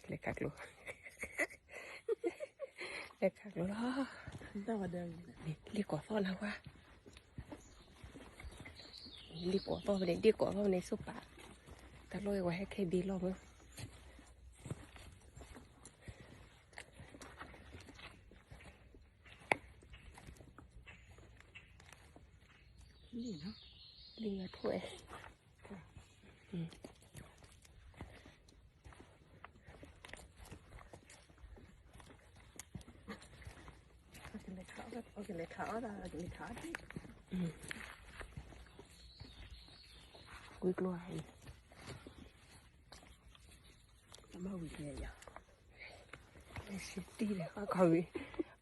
လဲၤခးကျိ, လဲၤခးကျိလီၤ, လ့ၣ်ကိးသီၣ်နၤဝဲ, လ့ၣ်ကိးသီၣ်ဖဲန့ၣ် လ့ၣ်ကိးသီၣ်ဖဲန့ၣ် ဆိပာ်, တၢ်လီၢ်အံၤဝဲဟဲခဲဘ့လီၢ်မး လံာ်ဖိအဲ, ဝံကျိၤအံၤ မ့ၢ်ဝံၤန့ၣ်ယၤ, မ့ၢ်စတံၢ်ဒီး ခီခီဝံၤ,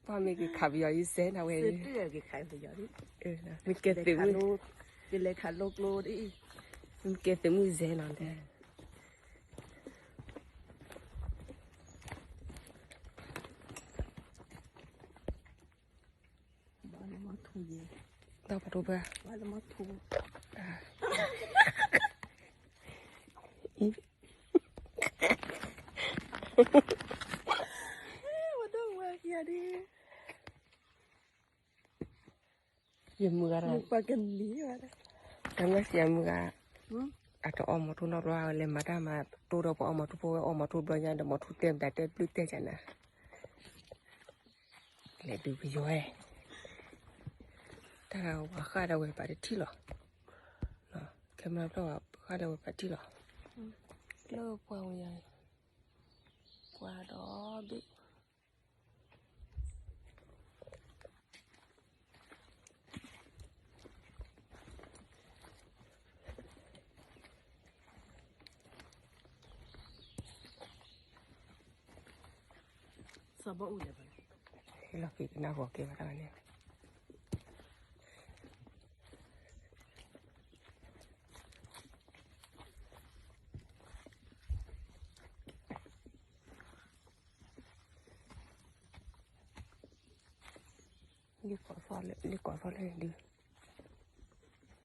ပှၤမ့ၢ်က့ၤခးပယီၤယစဲနၤဝဲ, မ့ၢ်ကဲသုးမုၢ်, ကလဲၤခးလိကျိဒ်အံၤ, မ့ၢ်ကဲသုးမုၢ်စဲနၤတဲ တၢ်ပတိၢ်ဘၣ်, ယမုၢ်ဂၤ, တၢ်မ့ၢ်စံးယမုၢ်ဂၤ, အတအီၣ်မီၤထူနီတဘျီ လဲၤမၤတၢ်မၤတိၢ်ဒီးပှၤအီၣ်မီၤထူဖိဝဲအီၣ်မီၤထူဘျီညါဒီးမီၤထူတဲမတၤတဲဘျုးတဲကနၤ, လဲၤဒုးပယီၤဝဲ, တၢ်ဂၤဝၤဃၣ်ဒီးဝဲပာ်တထံၣ်လီၤ, ခဲမၤဖျီၣ်ဝဲဃၣ်ဒီးဝဲပာ်တထံၣ်လီၤ, လၢပှၤဝဲယၤ, ပှၤဒီဘ့ၣ် စီၤဘီအူလဲၣ်, ဟ့ၣ်လီၤက့ၤကနၣ်ဂီၤက့ၤဘၣ်တၢ်န့ၣ်, လ့ၣ်ကိးသီၣ်လၢဒုး